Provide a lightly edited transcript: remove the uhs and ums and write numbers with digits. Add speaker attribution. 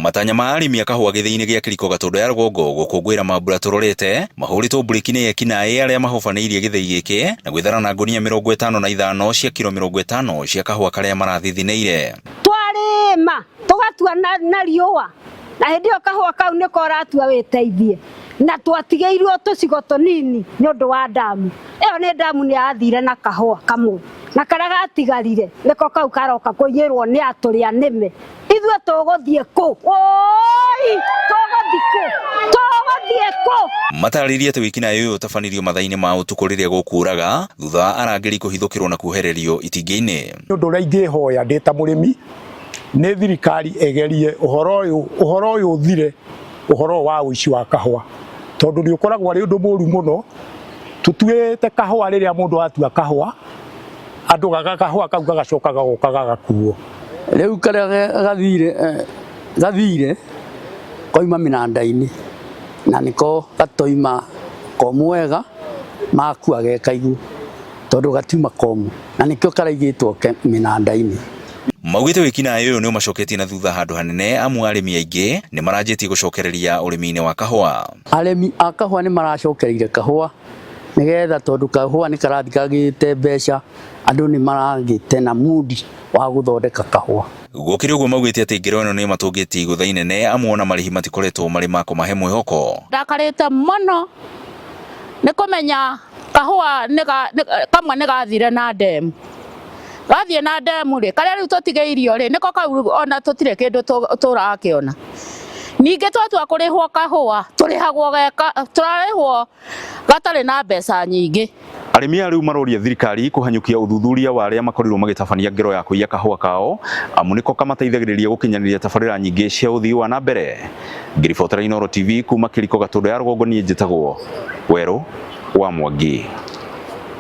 Speaker 1: Matanya ma arĩmi a kahũa gĩthĩi-inĩ gĩa Kĩriko Gatũndũ ya rũgongo gũkũngũĩra mambura tũrorete mahũrĩtwo mburĩki nĩ ekinaĩ arĩa mahobanĩirie gĩthĩi gĩkĩ na gwĩthara na ngũnia 55 cia kiro 50 cia kahũa karĩa marathithinĩire.
Speaker 2: Twarĩma tũgatua na riũa na hĩndĩ ĩyo kahũa kau nĩko ũratua wĩteithie na twatigĩirwo tũcigo tũnini nĩ ũndũ wa ndamu ĩyo. Nĩ ndamu nĩ yathire na kahũa kamwe na karĩa gatigarire nĩko kau karoka kũiyĩrwo nĩ atũrĩa nĩme. Ithuĩ tũgũthiĩ kũ? Oi, tũgũthiĩ kũ? Tũgũthiĩ kũ?
Speaker 1: Matarĩirie atĩ wĩkinaĩ ũyũ ũtabanirio mathaa-inĩ ma ũtukũ rĩrĩa gũkuraga thutha wa arangĩri kũhithũkĩrwo na kuohererio itingĩ-inĩ.
Speaker 3: Nĩ ũndũ ũrĩa ingĩhoya ndĩ ta mũrĩmi nĩ thirikari ĩgerie ũhoro ũyũ, ũhoro ũyũ ũthire, ũhoro ũyũ wa ũici wa kahũa, tondũ nĩ ũkoragwo arĩ ũndũ mũru mũno. Tũtuĩte kahũa, rĩrĩa mũndũ atua kahũa andũ kahũa kau gagacoka gagoka gagakuo.
Speaker 4: Rĩu karĩa gathire gathire koima mĩnanda-inĩ na nĩko gatoima komũ wega makua ge kaigũ tondũ gatiuma komũ na nĩkĩo karaigĩtwo mĩnanda-inĩ.
Speaker 1: Maugĩte wĩkinaĩ ũyũ nĩ ũmacoketie na thutha handũ hanene amu arĩmi aingĩ nĩ maranjĩtie gũcokereria ũrĩmi-inĩ wa kahũa.
Speaker 4: Arĩmi a kahũa nĩ maracokereire kahũa nĩgetha tondũ kahũa nĩ karathiĩ kagĩte mbeca, andũ nĩ maragĩte na mundi wa gũthondeka kahũa.
Speaker 1: Gũkĩrĩ ũguo maugĩte atĩ ngero ĩno nĩ ĩmatũngĩtie igũtha inene amu ona marĩhi matikoretwo marĩ ma kũmahe mwĩhoko.
Speaker 5: Ndakarĩte mũno nĩ kũmenya kahũa kamwe nĩ gathire na ndemu, gathiĩ na ndemu rĩ, karĩa rĩu tũtigĩirio rĩ, nĩko kau ona tũtirĩ kĩndũ tũrakĩona. Ningĩ twatua kũrĩhwo kahũa tũrĩhagwo tũrarĩhwo gatarĩ na mbeca nyingĩ.
Speaker 1: Arĩmi aya rĩu maroria thirikari kũhanyũkia ũthuthuria wa arĩa makorirwo magĩtabania ngero ya kũiya kahũa kao amu nĩko kamateithagĩrĩria gũkinyanĩria tabarĩra nyingĩ cia ũthii wa na mbere. Ngĩribotera Inooro TV kuma Kĩriko Gatũndũ ya rũgongo, niĩ njĩtagwo Werũ wa Mwangi.